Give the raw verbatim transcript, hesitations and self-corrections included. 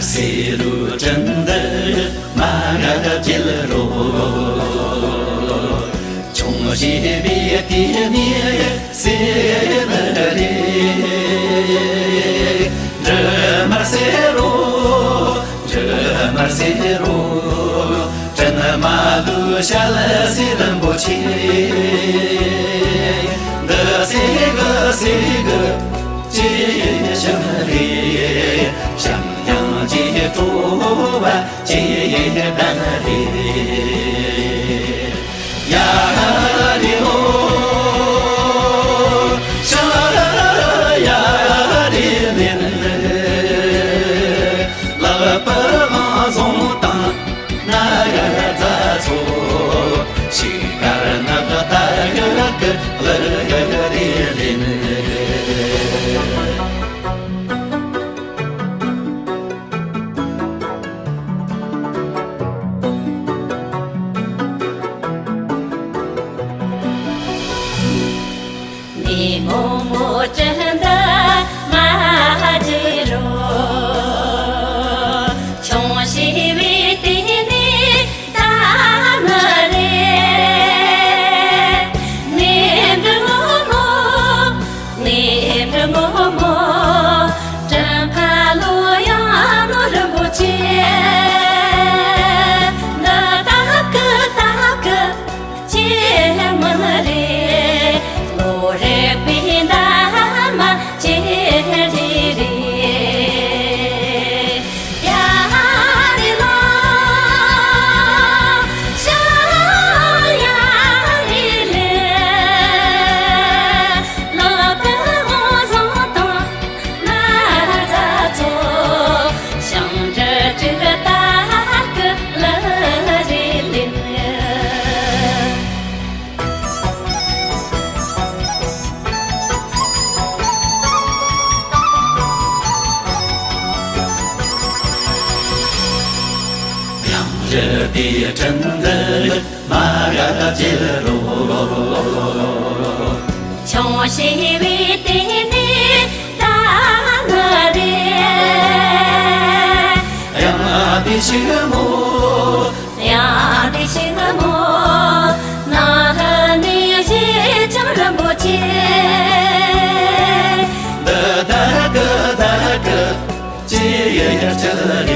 སེ་རུ་ཏྲན་དར་མ་ག་བྱེད་རོ། ཆུང་ཞེས་པའི་དེ་ནི་སེ་ནི་རེད། འབྲི་མར་སེ་རོ། འབྲི་མར་སེ་རོ། ཏྲན་མ་ལུ་ཤ་ལ་སེ་རིན་པོ་ཆེ། འདི་སེ་གི་སེ་གི་ཅི་ཞིམ་རེད། ཞིམ་ཡང་ཅི་སྤྲོ་བ་ཅི་ལྡན་རེད། ཡ་རེ་ལོ། ཤ་ཡ་རེ་ལེན། ལག་པ་བཟུང་དང་ན་ཡ་རྫ་ཚོ། ཤི་ཀར་ནག་ད་ཡ་ཀི་ལ་ཡ་རེ་ལེན། ནི་མོ་མོ་ཅན་ད་མ་ཇི་རོ། ཆུང་ཞི་བའི་དེ་ནི་ད་མ་རེད། ནི་འབྲི་མོ་མོ། ནི་འབྲི་མོ་མོ། ཏྲན་ཕ་ལོ་ཡང་ནོ་རིན་པོ་ཆེ། འདི་ད་ཀི་ད་ཀི་ཅི་མིན་རེད། ལོ་རེ་པའི་འདབ་མ་ཅི་རེད་རེད། ཡ་རེ་ལོ། ཤ་ཡ་རེ་ལེ། ལོ་པ་འོ་ཟོ་དང་། ན་ཚ་ཚོ། ཞང་ཏྲ་ཏྲི་ཏ་ཀི་ལ་རེ་ལེ། ཡང་རི་དེ་ཁྲིན་འདི་མ་ག་བྱེད་རོ། ཆུང་ཞི་བའི་དེ་ནི་ད་ནི་རེད། ཡང་དེ་ཞིག་མོ། ཡང་དེ་ཞིག་མོ། ན་ཧ་ནི་ཞི་ཅང་རིན་པོ་ཆེ། འདི་ད་གི་ད་གི་ཅི་ཡ་ཡ་ཅི་རེད།